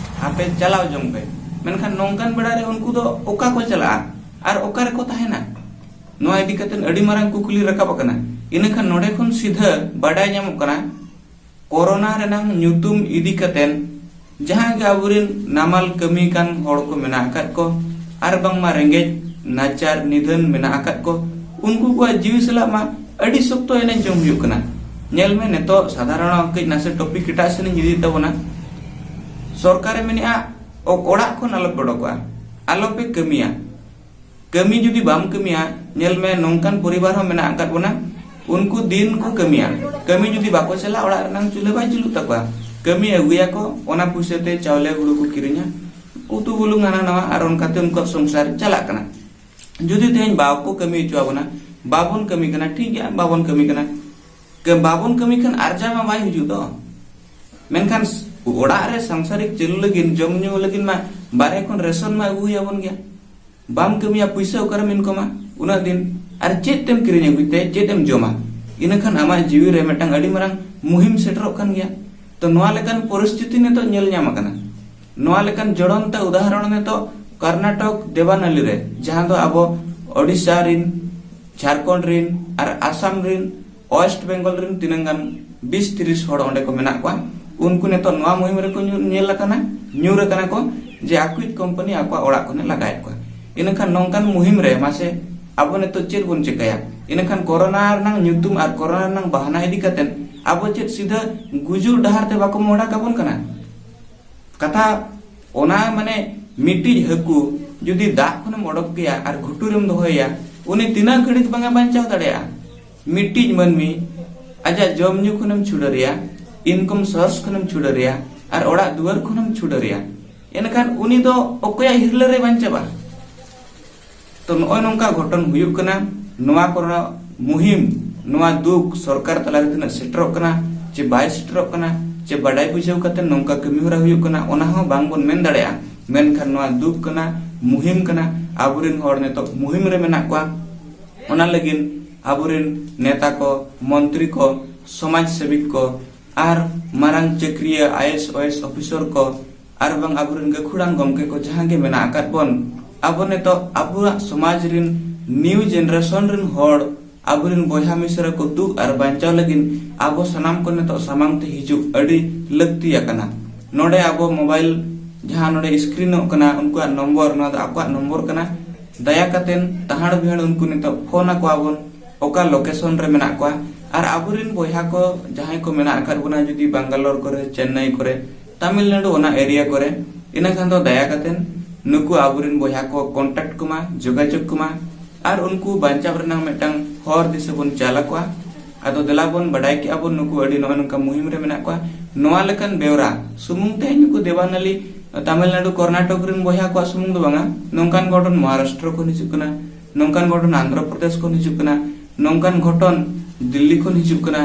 ᱟᱯᱮ ᱪᱟᱞᱟᱣ ᱡᱚᱝ ᱯᱮ᱾" ᱢᱮᱱᱠᱷᱟᱱ ᱱᱚᱝᱠᱟᱱ ᱵᱮᱲᱟ ᱨᱮ ᱩᱱᱠᱩ ᱫᱚ ᱚᱠᱟ ᱠᱚ ᱪᱟᱞᱟᱜᱼᱟ ᱟᱨ ᱚᱠᱟ ᱨᱮᱠᱚ ᱛᱟᱦᱮᱱᱟ? ᱱᱚᱣᱟ ᱤᱫᱤ ᱠᱟᱛᱮ ᱟᱹᱰᱤ ᱢᱟᱨᱟᱝ ᱠᱩᱠᱞᱤ ᱨᱟᱠᱟᱵ ᱟᱠᱟᱱᱟ᱾ ᱤᱱᱟᱹᱠᱷᱟᱱ ᱱᱚᱰᱮ ᱠᱷᱚᱱ ᱥᱤᱫᱷᱟᱹ ᱵᱟᱰᱟᱭ ᱧᱟᱢᱚᱜ ᱠᱟᱱᱟ, ᱠᱳᱨᱳᱱᱟ ᱨᱮᱱᱟᱝ ᱧᱩᱛᱩᱢ ᱤᱫᱤ ᱠᱟᱛᱮᱱ ᱡᱟᱦᱟᱸ ᱜᱮ ᱟᱵᱚᱨᱮᱱ ᱱᱟᱢᱟᱞ ᱠᱟᱹᱢᱤ ᱠᱟᱱ ᱦᱚᱲ ᱠᱚ ᱢᱮᱱᱟᱜ ᱟᱠᱟᱫ ᱠᱚ, ᱟᱨ ᱵᱟᱝᱢᱟ ᱨᱮᱸᱜᱮᱡ ᱱᱟᱪᱟᱨ ᱱᱤᱫᱷᱟᱹᱱ ᱢᱮᱱᱟᱜ ᱟᱠᱟᱫ ᱠᱚ, ᱩᱱᱠᱩ ᱠᱚᱣᱟᱜ ᱡᱤᱣᱤ ᱥᱟᱞᱟᱜ ᱢᱟ ᱟᱹᱰᱤ ᱥᱚᱠᱛᱚ ᱮᱱᱮᱡ ᱡᱚᱝ ᱦᱩᱭᱩᱜ ᱠᱟᱱᱟ᱾ ᱧᱮᱞ ᱢᱮ, ᱱᱤᱛᱚᱜ ᱥᱟᱫᱷᱟᱨᱚᱱ ᱠᱟᱹᱡ ᱱᱟᱥᱮ ᱴᱚᱯᱤᱠ ᱮᱴᱟᱜ ᱥᱮᱱ ᱤᱧ ᱤᱫᱤᱭᱮᱫ ᱛᱟᱵᱚᱱᱟ᱾ ᱥᱚᱨᱠᱟᱨᱮ ᱢᱮᱱᱮᱫᱼᱟ, ᱚ-, ᱚᱲᱟᱜ ᱠᱷᱚᱱ ᱟᱞᱚᱯᱮ ᱚᱰᱚᱠᱚᱜᱼᱟ, ᱟᱞᱚᱯᱮ ᱠᱟᱹᱢᱤᱭᱟ᱾ ᱠᱟᱹᱢᱤ ᱡᱩᱫᱤ ᱵᱟᱢ ᱠᱟᱹᱢᱤᱭᱟ, ᱧᱮᱞ ᱢᱮ, ᱱᱚᱝᱠᱟᱱ ᱯᱚᱨᱤᱵᱟᱨ ᱦᱚᱸ ᱢᱮᱱᱟᱜ ᱟᱠᱟᱫ ᱵᱚᱱᱟ, ᱩᱱᱠᱩ ᱫᱤᱱ ᱠᱚ ᱠᱟᱹᱢᱤᱭᱟ᱾ ᱠᱟᱹᱢᱤ ᱡᱩᱫᱤ ᱵᱟᱠᱚ ᱪᱟᱞᱟᱜᱼᱟ, ᱚᱲᱟᱜ ᱨᱮᱱᱟᱝ ᱪᱩᱞᱦᱟᱹ ᱵᱟᱭ ᱡᱩᱞᱩᱜ ᱛᱟᱠᱚᱣᱟ᱾ ᱠᱟᱹᱢᱤ ᱟᱹᱜᱩᱭᱟᱠᱚ, ᱚᱱᱟ ᱯᱩᱭᱥᱟᱹ ᱛᱮ ᱪᱟᱣᱞᱮ ᱦᱩᱲᱩ ᱠᱚ ᱠᱤᱨᱤᱧᱟ, ᱩᱛᱩ ᱵᱩᱞᱩᱝ ᱦᱟᱱᱟ ᱱᱟᱣᱟ, ᱟᱨ ᱚᱱᱠᱟᱛᱮ ᱩᱱᱠᱩᱣᱟᱜ ᱥᱚᱝᱥᱟᱨ ᱪᱟᱞᱟᱜ ᱠᱟᱱᱟ᱾ ᱡᱩᱫᱤ ᱛᱮᱦᱮᱧ ᱵᱟᱠᱚ ᱠᱟᱹᱢᱤ ᱦᱚᱪᱚ ᱟᱵᱚᱱᱟ, ᱵᱟᱵᱚᱱ ᱠᱟᱹᱢᱤ ᱠᱟᱱᱟ, ᱴᱷᱤᱠ ᱜᱮᱭᱟ, ᱵᱟᱵᱚᱱ ᱠᱟᱹᱢᱤ ᱠᱟᱱᱟ, ᱠᱟᱹ- ᱵᱟᱵᱚᱱ ᱠᱟᱹᱢᱤ ᱠᱷᱟᱱ ᱟᱨᱡᱟᱣ ᱢᱟ ᱵᱟᱭ ᱦᱤᱡᱩᱜ ᱫᱚ᱾ ᱢᱮᱱᱠᱷᱟᱱ ᱚᱲᱟᱜ ᱨᱮ ᱥᱟᱝᱥᱟᱨᱤᱠ ᱪᱟᱹᱞᱩ ᱞᱟᱹᱜᱤᱫ, ᱡᱚᱢ ᱧᱩ ᱞᱟᱹᱜᱤᱫ ᱢᱟ ᱵᱟᱨᱦᱮ ᱠᱷᱚᱱ ᱨᱮᱥᱚᱱ ᱢᱟ ᱟᱹᱜᱩ ᱦᱩᱭ ᱟᱵᱚᱱ ᱜᱮᱭᱟ᱾ ᱵᱟᱢ ᱠᱟᱹᱢᱤᱭᱟ, ᱯᱩᱭᱥᱟᱹ ᱚᱠᱟᱨᱮᱢ ᱤᱱᱠᱚᱢᱟ ᱩᱱᱟᱹᱜ ᱫᱤᱱ? ᱟᱨ ᱪᱮᱫ ᱛᱮᱢ ᱠᱤᱨᱤᱧ ᱟᱹᱜᱩᱭ ᱛᱮ, ᱪᱮᱫ ᱮᱢ ᱡᱚᱢᱟ? ᱤᱱᱟᱹᱠᱷᱟᱱ ᱟᱢᱟᱜ ᱡᱤᱣᱤ ᱨᱮ ᱢᱤᱫᱴᱟᱝ ᱟᱹᱰᱤ ᱢᱟᱨᱟᱝ ᱢᱩᱦᱤᱢ ᱥᱮᱴᱮᱨᱚᱜ ᱠᱟᱱ ᱜᱮᱭᱟ᱾ ᱛᱚ ᱱᱚᱣᱟ ᱞᱮᱠᱟᱱ ᱯᱚᱨᱤᱥᱛᱷᱤᱛᱤ ᱱᱤᱛᱚᱜ ᱧᱮᱞ ᱧᱟᱢ ᱟᱠᱟᱱᱟ᱾ ᱱᱚᱣᱟ ᱞᱮᱠᱟᱱ ᱡᱚᱲᱚᱱᱛᱚ ᱩᱫᱟᱦᱚᱨᱚᱱ ᱱᱤᱛᱚᱜ ᱠᱚᱨᱱᱟᱴᱚᱠ ᱫᱮᱵᱟᱱᱟᱞᱤ ᱨᱮ, ᱡᱟᱦᱟᱸ ᱫᱚ ᱟᱵᱚ ᱳᱰᱤᱥᱟ ᱨᱤᱱ, ᱡᱷᱟᱲᱠᱷᱚᱸᱰ ᱨᱤᱱ ᱟᱨ ᱟᱥᱟᱢ ᱨᱤᱱ, ᱳᱭᱮᱥᱴ ᱵᱮᱝᱜᱚᱞ ᱨᱤᱱ ᱛᱤᱱᱟᱹᱝ ᱜᱟᱱ ᱵᱤᱥ ᱛᱤᱨᱤᱥ ᱦᱚᱲ ᱚᱸᱰᱮ ᱠᱚ ᱢᱮᱱᱟᱜ ᱠᱚᱣᱟ᱾ ᱩᱱᱠᱩ ᱱᱤᱛᱚᱜ ᱱᱚᱣᱟ ᱢᱩᱦᱤᱢ ᱨᱮᱠᱚ ᱧᱩ-, ᱧᱮᱞ ᱟᱠᱟᱱᱟ, ᱧᱩᱨ ᱟᱠᱟᱱᱟ ᱠᱚ, ᱡᱮ ᱟᱠᱚᱭᱤᱡ ᱠᱳᱢᱯᱟᱱᱤ ᱟᱠᱚᱣᱟᱜ ᱚᱲᱟᱜ ᱠᱷᱚᱱᱮ ᱞᱟᱜᱟᱭᱮᱫ ᱠᱚᱣᱟ᱾ ᱤᱱᱟᱹᱠᱷᱟᱱ ᱱᱚᱝᱠᱟᱱ ᱢᱩᱦᱤᱢ ᱨᱮ ᱢᱟᱥᱮ ᱟᱵᱚ ᱱᱤᱛᱚᱜ ᱪᱮᱫ ᱵᱚᱱ ᱪᱤᱠᱟᱹᱭᱟ? ᱤᱱᱟᱹᱠᱷᱟᱱ ᱠᱚᱨᱳᱱᱟ ᱨᱮᱱᱟᱝ ᱧᱩᱛᱩᱢ ᱟᱨ ᱠᱚᱨᱳᱱᱟ ᱨᱮᱱᱟᱝ ᱵᱟᱦᱟᱱᱟ ᱤᱫᱤ ᱠᱟᱛᱮ ᱟᱵᱚ ᱪᱮᱫ ᱥᱤᱫᱷᱟᱹ ᱜᱩᱡᱩᱜ ᱰᱟᱦᱟᱨ ᱛᱮ ᱵᱟᱠᱚ ᱢᱚᱦᱰᱟ ᱠᱟᱵᱚᱱ ᱠᱟᱱᱟ? ᱠᱟᱛᱷᱟ ᱚᱱᱟ, ᱢᱟᱱᱮ, ᱢᱤᱫᱴᱤᱡ ᱦᱟᱹᱠᱩ ᱡᱩᱫᱤ ᱫᱟᱜ ᱠᱷᱚᱱᱮᱢ ᱚᱰᱚᱠ ᱠᱮᱭᱟ ᱟᱨ ᱜᱷᱩᱴᱩ ᱨᱮᱢ ᱫᱚᱦᱚᱭᱮᱭᱟ, ᱩᱱᱤ ᱛᱤᱱᱟᱹᱜ ᱜᱷᱟᱹᱲᱤᱡ ᱵᱟᱝ ᱮ ᱵᱟᱧᱪᱟᱣ ᱫᱟᱲᱮᱭᱟᱜᱼᱟ? ᱢᱤᱫᱴᱤᱡ ᱢᱟᱹᱱᱢᱤ ᱟᱡᱟᱜ ᱡᱚᱢ ᱧᱩ ᱠᱷᱚᱱᱮᱢ ᱪᱷᱩᱰᱟᱹᱨᱮᱭᱟ, ᱤᱱᱠᱚᱢ ᱥᱳᱨᱥ ᱠᱷᱚᱱᱮᱢ ᱪᱷᱩᱰᱟᱹᱨᱮᱭᱟ, ᱟᱨ ᱚᱲᱟᱜ ᱫᱩᱣᱟᱹᱨ ᱠᱷᱚᱱᱮᱢ ᱪᱷᱩᱰᱟᱹᱨᱮᱭᱟ, ᱮᱱᱠᱷᱟᱱ ᱩᱱᱤ ᱫᱚ ᱚᱠᱚᱭᱟᱜ ᱦᱤᱨᱞᱟᱹ ᱨᱮ ᱵᱟᱧᱪᱟᱣᱟ? ᱛᱚ ᱱᱚᱜᱼᱚᱭ ᱱᱚᱝᱠᱟ ᱜᱷᱚᱴᱚᱱ ᱦᱩᱭᱩᱜ ᱠᱟᱱᱟ᱾ ᱱᱚᱣᱟ ᱠᱚᱨᱮᱱᱟᱜ ᱢᱩᱦᱤᱢ, ᱱᱚᱣᱟ ᱫᱩᱠ ᱥᱚᱨᱠᱟᱨ ᱛᱟᱞᱟᱨᱮ ᱛᱤᱱᱟᱹᱜ ᱥᱮᱴᱮᱨᱚᱜ ᱠᱟᱱᱟ ᱪᱮ ᱵᱟᱭ ᱥᱮᱴᱮᱨᱚᱜ ᱠᱟᱱᱟ, ᱪᱮ ᱵᱟᱰᱟᱭ ᱵᱩᱡᱷᱟᱹᱣ ᱠᱟᱛᱮ ᱱᱚᱝᱠᱟ ᱠᱟᱹᱢᱤ ᱦᱚᱨᱟ ᱦᱩᱭᱩᱜ ᱠᱟᱱᱟ, ᱚᱱᱟ ᱦᱚᱸ ᱵᱟᱝ ᱵᱚᱱ ᱢᱮᱱ ᱫᱟᱲᱮᱭᱟᱜᱼᱟ᱾ ᱢᱮᱱᱠᱷᱟᱱ ᱱᱚᱣᱟ ᱫᱩᱠ ᱠᱟᱱᱟ, ᱢᱩᱦᱤᱢ ᱠᱟᱱᱟ, ᱟᱵᱚᱨᱮᱱ ᱦᱚᱲ ᱱᱤᱛᱚᱜ ᱢᱩᱦᱤᱢ ᱨᱮ ᱢᱮᱱᱟᱜ ᱠᱚᱣᱟ᱾ ᱚᱱᱟ ᱞᱟᱹᱜᱤᱫ ᱟᱵᱚᱨᱮᱱ ᱱᱮᱛᱟ ᱠᱚ, ᱢᱚᱱᱛᱨᱤ ᱠᱚ, ᱥᱚᱢᱟᱡᱽ ᱥᱮᱵᱤᱠ ᱠᱚ ᱟᱨ ᱢᱟᱨᱟᱝ ᱪᱟᱹᱠᱨᱤᱭᱟᱹ, ᱟᱭ ᱮ ᱮᱥ, ᱚᱭᱮᱥ ᱚᱯᱷᱤᱥᱟᱨ ᱠᱚ ᱟᱨ ᱵᱟᱝ ᱟᱵᱚᱨᱮᱱ ᱜᱟᱹᱠᱷᱩᱲᱟᱱ ᱜᱚᱢᱠᱮ ᱠᱚ ᱡᱟᱦᱟᱸ ᱜᱮ ᱢᱮᱱᱟᱜ ᱟᱠᱟᱫ ᱵᱚᱱ, ᱟᱵᱚ ᱱᱤᱛᱚᱜ ᱟᱵᱚᱣᱟᱜ ᱥᱚᱢᱟᱡᱽ ᱨᱤᱱ ᱱᱤᱭᱩ ᱡᱮᱱᱟᱨᱮᱥᱚᱱ ᱨᱤᱱ ᱦᱚᱲ, ᱟᱵᱚᱨᱮᱱ ᱵᱚᱭᱦᱟ ᱢᱤᱥᱨᱟ ᱠᱚ ᱫᱩᱜ ᱟᱨ ᱵᱟᱧᱪᱟᱣ ᱞᱟᱹᱜᱤᱫ ᱟᱵᱚ ᱥᱟᱱᱟᱢ ᱠᱚ ᱱᱤᱛᱚᱜ ᱥᱟᱢᱟᱝ ᱛᱮ ᱦᱤᱡᱩᱜ ᱟᱹᱰᱤ ᱞᱟᱹᱠᱛᱤ ᱟᱠᱟᱱᱟ᱾ ᱱᱚᱰᱮ ᱟᱵᱚ ᱢᱳᱵᱟᱭᱤᱞ ᱡᱟᱦᱟᱸ ᱱᱚᱰᱮ ᱥᱠᱨᱤᱱᱚᱜ ᱠᱟᱱᱟ, ᱩᱱᱠᱩᱣᱟᱜ ᱱᱚᱢᱵᱚᱨ, ᱱᱚᱣᱟ ᱫᱚ ᱟᱠᱚᱣᱟᱜ ᱱᱚᱢᱵᱚᱨ ᱠᱟᱱᱟ᱾ ᱫᱟᱭᱟ ᱠᱟᱛᱮᱱ ᱛᱟᱦᱟᱲ ᱵᱤᱦᱟᱹᱲ ᱩᱱᱠᱩ ᱱᱤᱛᱚᱜ ᱯᱷᱳᱱ ᱟᱠᱚᱣᱟ ᱵᱚᱱ, ᱚᱠᱟ ᱞᱳᱠᱮᱥᱚᱱ ᱨᱮ ᱢᱮᱱᱟᱜ ᱠᱚᱣᱟ᱾ ᱟᱨ ᱟᱵᱚᱨᱮᱱ ᱵᱚᱭᱦᱟ ᱠᱚ ᱡᱟᱦᱟᱸᱭ ᱠᱚ ᱢᱮᱱᱟᱜ ᱟᱠᱟᱫ ᱵᱚᱱᱟ, ᱡᱩᱫᱤ ᱵᱟᱝᱜᱟᱞᱳᱨ ᱠᱚᱨᱮ, ᱪᱮᱱᱱᱟᱭ ᱠᱚᱨᱮ, ᱛᱟᱢᱤᱞᱱᱟᱲᱩ, ᱚᱱᱟ ᱮᱨᱤᱭᱟ ᱠᱚᱨᱮ, ᱤᱱᱟᱹ ᱠᱷᱟᱱ ᱫᱚ ᱫᱟᱭᱟ ᱠᱟᱛᱮᱱ ᱱᱩᱠᱩ ᱟᱵᱚᱨᱮᱱ ᱵᱚᱭᱦᱟ ᱠᱚ ᱠᱚᱱᱴᱟᱠᱴ ᱠᱚᱢᱟ, ᱡᱳᱜᱟᱡᱳᱜᱽ ᱠᱚᱢᱟ᱾ ᱟᱨ ᱩᱱᱠᱩ ᱵᱟᱧᱪᱟᱣ ᱨᱮᱱᱟᱜ ᱢᱤᱫᱴᱟᱝ ᱦᱚᱨ ᱫᱤᱥᱟᱹ ᱵᱚᱱ ᱪᱟᱞ ᱟᱠᱚᱣᱟ᱾ ᱟᱫᱚ ᱫᱮᱞᱟ ᱵᱚᱱ ᱵᱟᱰᱟᱭ ᱠᱮᱜᱼᱟ ᱵᱚᱱ ᱱᱩᱠᱩ ᱟᱹᱰᱤ ᱱᱚᱜᱼᱚᱭ ᱱᱚᱝᱠᱟ ᱢᱩᱦᱤᱢ ᱨᱮ ᱢᱮᱱᱟᱜ ᱠᱚᱣᱟ᱾ ᱱᱚᱣᱟ ᱞᱮᱠᱟᱱ ᱵᱮᱣᱨᱟ ᱥᱩᱢᱩᱝ ᱛᱮᱦᱮᱧ ᱱᱩᱠᱩ ᱫᱮᱵᱟᱱᱟᱞᱤ, ᱛᱟᱢᱤᱞᱱᱟᱲᱩ, ᱠᱚᱨᱱᱟᱴᱚᱠ ᱨᱮᱱ ᱵᱚᱭᱦᱟ ᱠᱚᱣᱟᱜ ᱥᱩᱢᱩᱝ ᱫᱚ ᱵᱟᱝᱟ, ᱱᱚᱝᱠᱟᱱ ᱜᱷᱚᱴᱚᱱ ᱢᱚᱦᱟᱨᱟᱥᱴᱨᱚ ᱠᱷᱚᱱ ᱦᱤᱡᱩᱜ ᱠᱟᱱᱟ, ᱱᱚᱝᱠᱟᱱ ᱜᱷᱚᱴᱚᱱ ᱟᱱᱫᱷᱨᱚ ᱯᱨᱚᱫᱮᱥ ᱠᱷᱚᱱ ᱦᱤᱡᱩᱜ ᱠᱟᱱᱟ, ᱱᱚᱝᱠᱟᱱ ᱜᱷᱚᱴᱚᱱ ᱫᱤᱞᱞᱤ ᱠᱷᱚᱱ ᱦᱤᱡᱩᱜ ᱠᱟᱱᱟ,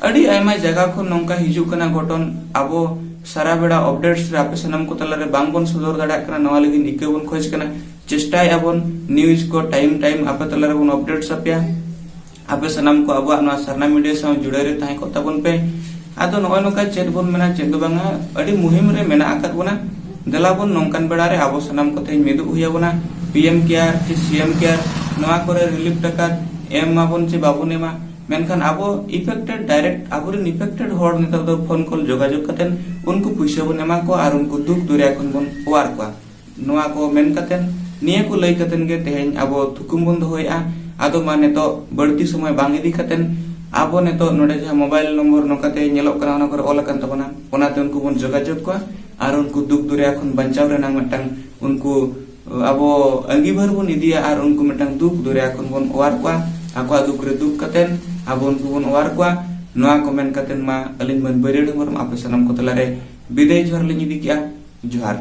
ᱟᱹᱰᱤ ᱟᱭᱢᱟ ᱡᱟᱭᱜᱟ ᱠᱷᱚᱱ ᱱᱚᱝᱠᱟ ᱦᱤᱡᱩᱜ ᱠᱟᱱᱟ ᱜᱷᱚᱴᱚᱱ᱾ ᱟᱵᱚ ᱥᱟᱨᱟ ᱵᱮᱲᱟ ᱟᱯᱰᱮᱴᱥ ᱨᱮ ᱟᱯᱮ ᱥᱟᱱᱟᱢ ᱠᱚ ᱛᱟᱞᱟᱨᱮ ᱵᱟᱝ ᱵᱚᱱ ᱥᱚᱫᱚᱨ ᱫᱟᱲᱮᱭᱟᱜ ᱠᱟᱱᱟ, ᱱᱚᱣᱟ ᱞᱟᱹᱜᱤᱫ ᱤᱠᱟᱹ ᱵᱚᱱ ᱠᱷᱚᱡᱽ ᱠᱟᱱᱟ᱾ ᱪᱮᱥᱴᱟᱭᱮᱫᱼᱟ ᱵᱚᱱ ᱱᱤᱭᱩᱡᱽ ᱠᱚ ᱴᱟᱭᱤᱢ ᱴᱟᱭᱤᱢ ᱟᱯᱮ ᱛᱟᱞᱟᱨᱮ ᱵᱚᱱ ᱟᱯᱰᱮᱴᱥ ᱟᱯᱮᱭᱟ, ᱟᱯᱮ ᱥᱟᱱᱟᱢ ᱠᱚ ᱟᱵᱚᱣᱟᱜ ᱱᱚᱣᱟ ᱥᱟᱨᱱᱟ ᱢᱤᱰᱤᱭᱟ ᱥᱟᱶ ᱡᱩᱲᱟᱹᱣ ᱨᱮ ᱛᱟᱦᱮᱸ ᱠᱚᱜ ᱛᱟᱵᱚᱱ ᱯᱮ᱾ ᱟᱫᱚ ᱱᱚᱜᱼᱚᱭ ᱱᱚᱝᱠᱟ ᱪᱮᱫ ᱵᱚᱱ ᱢᱮᱱᱟ, ᱪᱮᱫ ᱫᱚ ᱵᱟᱝᱟ, ᱟᱹᱰᱤ ᱢᱩᱦᱤᱢ ᱨᱮ ᱢᱮᱱᱟᱜ ᱟᱠᱟᱫ ᱵᱚᱱᱟ᱾ ᱫᱮᱞᱟ ᱵᱚᱱ ᱱᱚᱝᱠᱟᱱ ᱵᱮᱲᱟ ᱨᱮ ᱟᱵᱚ ᱥᱟᱱᱟᱢ ᱠᱚ ᱛᱮᱦᱮᱧ ᱢᱤᱫᱚᱜ ᱦᱩᱭ ᱟᱵᱚᱱᱟ᱾ ᱯᱤ ᱮᱢ ᱠᱮᱭᱟᱨ ᱪᱮ ᱥᱤ ᱮᱢ ᱠᱮᱭᱟᱨ, ᱱᱚᱣᱟ ᱠᱚᱨᱮ ᱨᱤᱞᱤᱯ ᱴᱟᱠᱟ ᱮᱢ ᱢᱟᱵᱚᱱ ᱪᱮ ᱵᱟᱵᱚᱱ ᱮᱢᱟ, ᱢᱮᱱᱠᱷᱟᱱ ᱟᱵᱚ ᱤᱯᱷᱮᱠᱴᱮᱰ, ᱰᱟᱭᱨᱮᱠᱴ ᱟᱵᱚᱨᱮᱱ ᱤᱯᱷᱮᱠᱴᱮᱰ ᱦᱚᱲ ᱱᱤᱛᱚᱜ ᱫᱚ ᱯᱷᱳᱱ ᱠᱚᱞ ᱡᱳᱜᱟᱡᱳᱜᱽ ᱠᱟᱛᱮ ᱩᱱᱠᱩ ᱯᱩᱭᱥᱟᱹ ᱵᱚᱱ ᱮᱢᱟ ᱠᱚᱣᱟ ᱟᱨ ᱩᱱᱠᱩ ᱫᱩᱠ ᱫᱚᱨᱭᱟ ᱠᱷᱚᱱ ᱵᱚᱱ ᱚᱣᱟᱨ ᱠᱚᱣᱟ᱾ ᱱᱚᱣᱟ ᱠᱚ ᱢᱮᱱ ᱠᱟᱛᱮ, ᱱᱤᱭᱟᱹ ᱠᱚ ᱞᱟᱹᱭ ᱠᱟᱛᱮ ᱜᱮ ᱛᱮᱦᱮᱧ ᱟᱵᱚ ᱛᱷᱩᱠᱩᱢ ᱵᱚᱱ ᱫᱚᱦᱚᱭᱮᱫᱼᱟ᱾ ᱟᱫᱚ ᱢᱟ ᱱᱤᱛᱚᱜ ᱵᱟᱹᱲᱛᱤ ᱥᱚᱢᱚᱭ ᱵᱟᱝ ᱤᱫᱤ ᱠᱟᱛᱮ, ᱟᱵᱚ ᱱᱤᱛᱚᱜ ᱱᱚᱰᱮ ᱡᱟᱦᱟᱸ ᱢᱳᱵᱟᱭᱤᱞ ᱱᱚᱢᱵᱚᱨ ᱱᱚᱝᱠᱟᱛᱮ ᱧᱮᱞᱚᱜ ᱠᱟᱱᱟ, ᱚᱱᱟ ᱠᱚᱨᱮ ᱚᱞ ᱟᱠᱟᱱ ᱛᱟᱵᱚᱱᱟ, ᱚᱱᱟᱛᱮ ᱩᱱᱠᱩ ᱵᱚᱱ ᱡᱳᱜᱟᱡᱳᱜᱽ ᱠᱚᱣᱟ ᱟᱨ ᱩᱱᱠᱩ ᱫᱩᱠ ᱫᱚᱨᱭᱟ ᱠᱷᱚᱱ ᱵᱟᱧᱪᱟᱣ ᱨᱮᱱᱟᱜ ᱢᱤᱫᱴᱟᱝ ᱩᱱᱠᱩ ᱟᱵᱚ ᱟᱸᱜᱤᱵᱷᱟᱨ ᱵᱚᱱ ᱤᱫᱤᱭᱟ ᱟᱨ ᱩᱱᱠᱩ ᱢᱤᱫᱴᱟᱝ ᱫᱩᱠ ᱫᱚᱨᱭᱟ ᱠᱷᱚᱱ ᱵᱚᱱ ᱚᱣᱟᱨ ᱠᱚᱣᱟ᱾ ᱟᱠᱚᱣᱟᱜ ᱫᱩᱠ ᱨᱮ ᱫᱩᱠ ᱠᱟᱛᱮ ᱟᱵᱚ ᱩᱱᱠᱩ ᱵᱚᱱ ᱚᱣᱟᱨ ᱠᱚᱣᱟ᱾ ᱱᱚᱣᱟ ᱠᱚ ᱢᱮᱱ ᱠᱟᱛᱮ ᱢᱟ ᱟᱹᱞᱤᱧ ᱢᱟᱹᱱ ᱵᱟᱹᱨᱭᱟᱹᱲ ᱦᱮᱢᱵᱨᱚᱢ ᱟᱯᱮ ᱥᱟᱱᱟᱢ ᱠᱚ ᱛᱟᱞᱟᱨᱮ ᱵᱤᱫᱟᱹᱭ ᱡᱚᱦᱟᱨ ᱞᱤᱧ ᱤᱫᱤ ᱠᱮᱜᱼᱟ᱾ ᱡᱚᱦᱟᱨ᱾